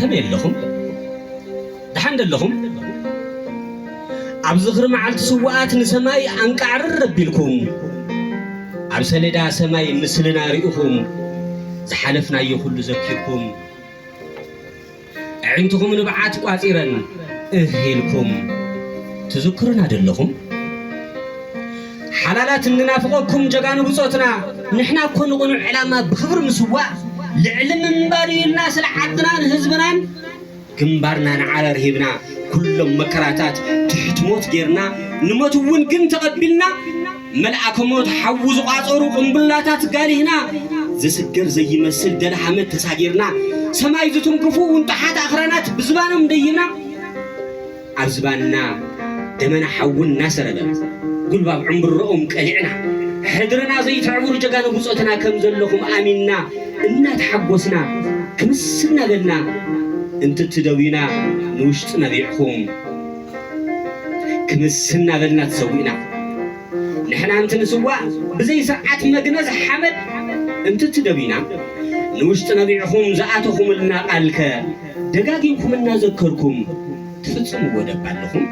ከመይ ኣለኹም? ደሓን ዶ ኣለኹም? ኣብ ዝኽሪ መዓልቲ ስውኣት ንሰማይ ኣንቃዕርር ኣቢልኩም፣ ኣብ ሰሌዳ ሰማይ ምስልና ርኢኹም፣ ዝሓለፍናዮ ኩሉ ዘኪርኩም፣ ኣዒንትኹም ንብዓት ቋጺረን እህ ኢልኩም ትዝክሩና ዶ ኣለኹም? ሓላላት እንናፍቐኩም ጀጋኑ ብጾትና፣ ንሕና እኮ ንቕኑዕ ዕላማ ብኽብሪ ምስዋእ ልዕሊ ምንባር ኢልና ስለ ዓድናን ህዝብናን ግንባርና ንዓረር ሂብና፣ ኩሎም መከራታት ትሕቲ ሞት ጌርና፣ ንሞት እውን ግን ተቐቢልና፣ መልኣከ ሞት ሓዊ ዝቋጸሩ ቅምቡላታት ጋሊህና፣ ዝስገር ዘይመስል ደልሃመት ተሳጊርና፣ ሰማይ ዝትንክፉ ውንጣሓት ኣኽራናት ብዝባኖም ደይብና፣ ኣብ ዝባንና ደመና ሓዊ እናሰረበ፣ ጉልባብ ዕምብሮኦም ቀሊዕና፣ ሕድርና ዘይትዕብሩ ጀጋኑ ብጾትና ከም ዘለኹም ኣሚንና፣ እናተሓጎስና፣ ክምስ እናበልና፣ እንትትደውዩና ንውሽጢ ነቢዕኹም፣ ክምስ እናበልና ተሰዊእና። ንሕና እንትንስዋእ ብዘይ ስርዓት መግነዝ ሓመድ እንትትደብዩና፣ ንውሽጢ ነቢዕኹም ዝኣተኹምልና ቃልከ ደጋጊምኩም እናዘከርኩም ትፍጽምዎ ደባ ኣለኹም?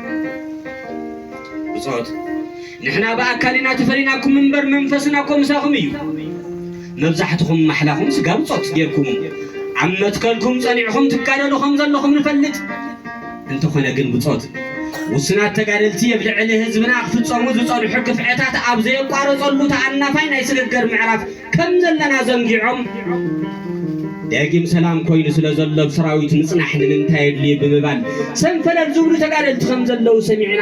ብጾት፣ ንሕና ብኣካል ኢና ተፈሊናኩም እምበር መንፈስና እኮ ምሳኹም እዩ። መብዛሕትኹም ማሕላኹም ስጋ ብጾት ጌርኩም ኣብ መትከልኩም ጸኒዕኹም ትጋደሉ ከም ዘለኹም ንፈልጥ። እንተኾነ ግን ብጾት፣ ውሱናት ተጋደልቲ ኣብ ልዕሊ ህዝብና ክፍጸሙ ዝጸንሑ ግፍዕታት ኣብ ዘየቋረጸሉ ተኣናፋይ ናይ ስግግር ምዕራፍ ከም ዘለና ዘንጊዖም፣ ደጊም ሰላም ኮይኑ ስለ ዘሎ ኣብ ሰራዊት ምጽናሕ ንምንታይ የድልዩ ብምባል ሰንፈለል ዝብሉ ተጋደልቲ ከም ዘለዉ ሰሚዕና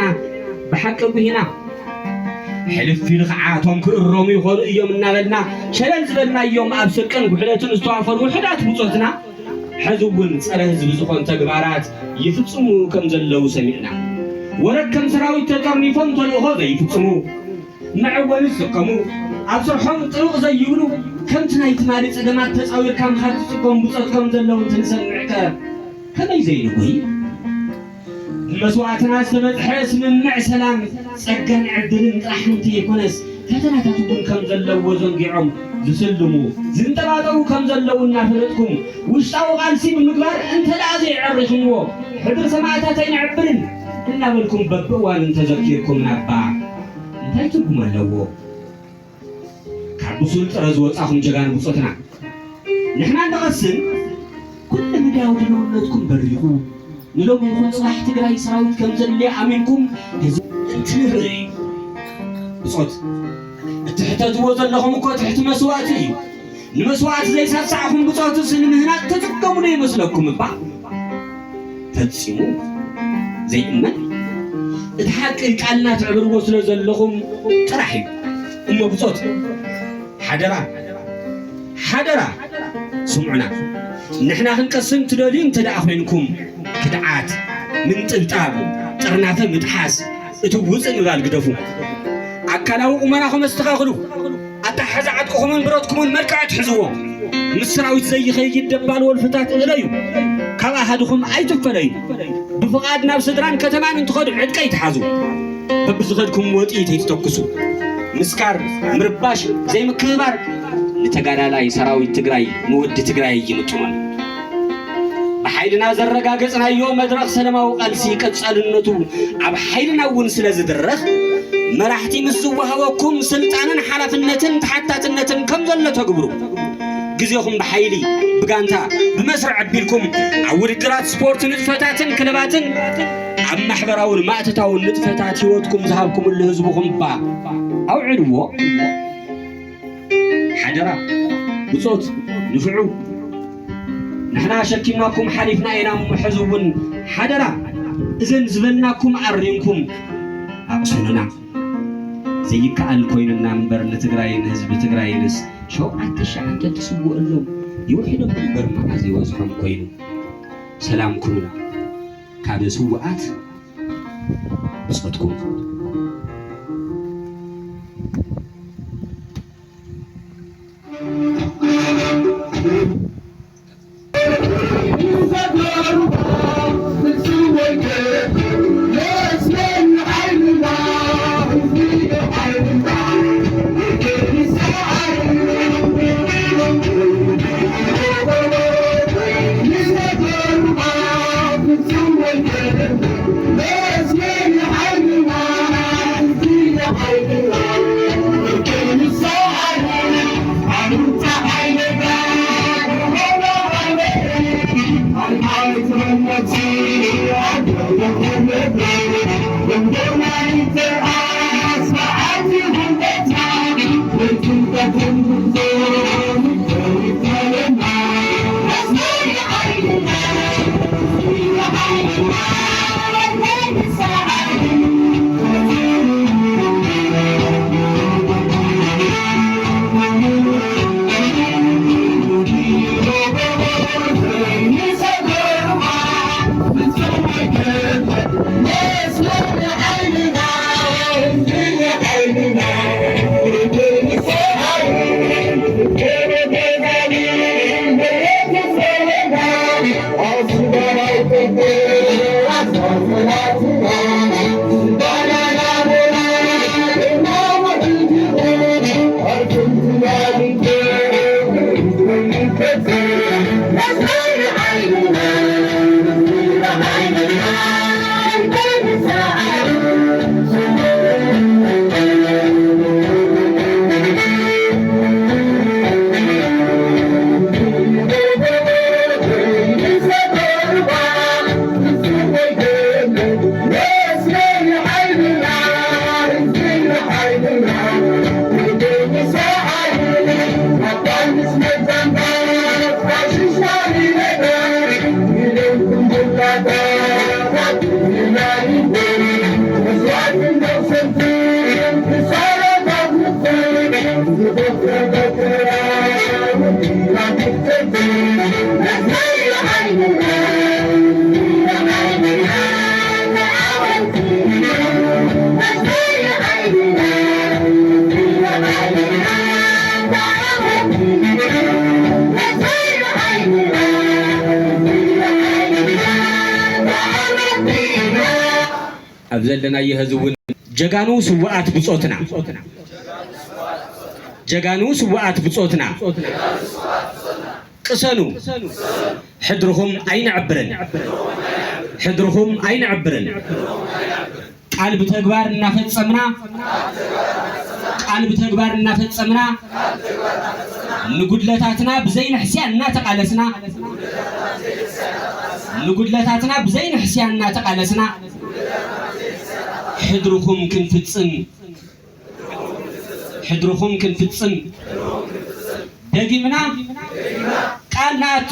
ብሓቂ ጉሂና። ሕልፍ ኢሉ ኸዓ እቶም ክእረሙ ይኾኑ እዮም እናበልና ሸለል ዝበልናዮም ኣብ ስርቅን ጉሕለትን ዝተዋፈሩ ውሑዳት ብጾትና፣ ሕዚ እውን ጸረ ህዝቢ ዝኾን ተግባራት ይፍጽሙ ከም ዘለዉ ሰሚዕና። ወረድ ከም ሰራዊት ተጠርኒፎም ተልእኾ ዘይፍጽሙ፣ መዐወኒ ዝጥቀሙ፣ ኣብ ስርሖም ጥብቕ ዘይብሉ፣ ከምቲ ናይ ትማሊ ጸገማት ተጻዊርካ ምኻድ ዝጽገሙ ብጾት ከም ዘለዉ እንትንሰምዕከ ከመይ ዘይንጉሂ? ብመስዋእትና ዝተበጽሐ ስምምዕ ሰላም ጸጋን ዕድልን ጥራሕ እንተይኮነስ፣ ፈተናታት እውን ከም ዘለዎ ዘንጊዖም ዝስልሙ፣ ዝንጠባጠቡ ከም ዘለዉ እናፈለጥኩም፣ ውሽጣዊ ቃልሲ ብምግባር እንተ ደኣ ዘየዕሪኹምዎ፣ ሕድሪ ሰማእታት ኣይነዕብርን እናበልኩም በብእዋኑ እንተዘኪርኩምና እባ እንታይ ትርጉም ኣለዎ? ካብ ብሱል ጥረ ዝወጻኹም ጀጋኑ ብጾትና፣ ንሕና እንተቐስን፣ ኩለ መዳያዊ ድልውነትኩም በሪኹ፣ ንሎሚ ይኹን ጽባሕ ትግራይ ሰራዊት ከም ዘድልያ ኣሚንኩም ህዝቢ እንትንርኢ እዩ። ብጾት፣ እትሕተትዎ ዘለኹም እኮ ትሕቲ መስዋእቲ እዩ። ንመስዋእቲ ዘይሳሳዕኹም ብጾትስ ንምህናጽ ትጽገሙ ዶ ይመስለኩም እባ? ፈጺሙ ዘይእመን። እቲ ሓቂ ቃልና ትዕብርዎ ስለ ዘለኹም ጥራሕ እዩ። እሞ ብጾት፣ ሓደራ፣ ሓደራ፣ ስምዑና። ንሕና ክንቀስን ትደልዩ እንተ ደኣ ኮይንኩም፣ ክድዓት፣ ምንጥብጣብ፣ ጥርናፈ ምጥሓስ፣ እቲ ውጽእ ምባል ግደፉ። ኣካላዊ ቁመናኹም ኣስተኻኽሉ። ኣተሓሕዛ ዕጥቅኹምን ብረትኩምን መልክዕ ኣትሕዝዎ። ምስ ሰራዊት ዘይኸይድ ደባል ወልፍታት እለዩ። ካብ ኣሃድኹም ኣይትፈለዩ። ብፍቓድ ናብ ስድራን ከተማን እንትኸዱ ዕጥቂ ኣይትሓዙ። በብዝኸድኩም ወጥይት ኣይትተኩሱ። ምስካር፣ ምርባሽ፣ ዘይምክብባር ንተጋዳላይ ሰራዊት ትግራይ፣ ንወዲ ትግራይ ኣይምጥኖን። ብሓይልና ዘረጋገጽናዮ መድረኽ ሰላማዊ ቃልሲ ቀጻልነቱ ኣብ ሓይልና እውን ስለ ዝድረኽ፣ መራሕቲ ምስ ዝወሃበኩም ስልጣንን ሓላፍነትን ተሓታትነትን ከም ዘሎ ተግብሩ። ግዜኹም ብሓይሊ፣ ብጋንታ፣ ብመስርዕ ኣቢልኩም ኣብ ውድድራት ስፖርት ንጥፈታትን ክለባትን ኣብ ማሕበራውን ማእተታውን ንጥፈታት ህይወትኩም ዝሃብኩምሉ ህዝብኹም እባ ኣውዕልዎ። ሓደራ ብጾት ንፍዑ። ንሕና ሸኪምናኩም ሓሊፍና ኢና እሞ ሕዚ እውን ሓደራ እዘን ዝበልናኩም ኣሪምኩም ኣቕስኑና። ዘይከኣል ኮይኑና እምበር ንትግራይን ህዝቢ ትግራይንስ ሸውዓተ ሺሕ ዓመት ትስውእሎም ይውሕዶም እምበር መዓዝ ይበዝሖም ኮይኑ። ሰላም ኩኑ ካብ ስውኣት ብጾትኩም። ኣብ ዘለናዮ ህዝቢ እውን ጀጋኑ ስውኣት ብጾትና፣ ጀጋኑ ስውኣት ብጾትና ቅሰኑ፣ ሕድርኹም ኣይነዕብርን፣ ሕድርኹም ኣይነዕብርን። ቃል ብተግባር እናፈጸምና፣ ቃል ብተግባር እናፈጸምና፣ ንጉድለታትና ብዘይንሕስያ እናተቓለስና፣ ንጉድለታትና ብዘይንሕስያ እናተቓለስና፣ ሕድርኹም ክንፍጽም፣ ሕድርኹም ክንፍጽም፣ ደጊምና ቃል ንኣቱ፣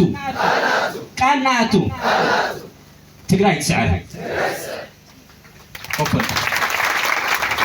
ቃል ንኣቱ። ትግራይ ትስዕር።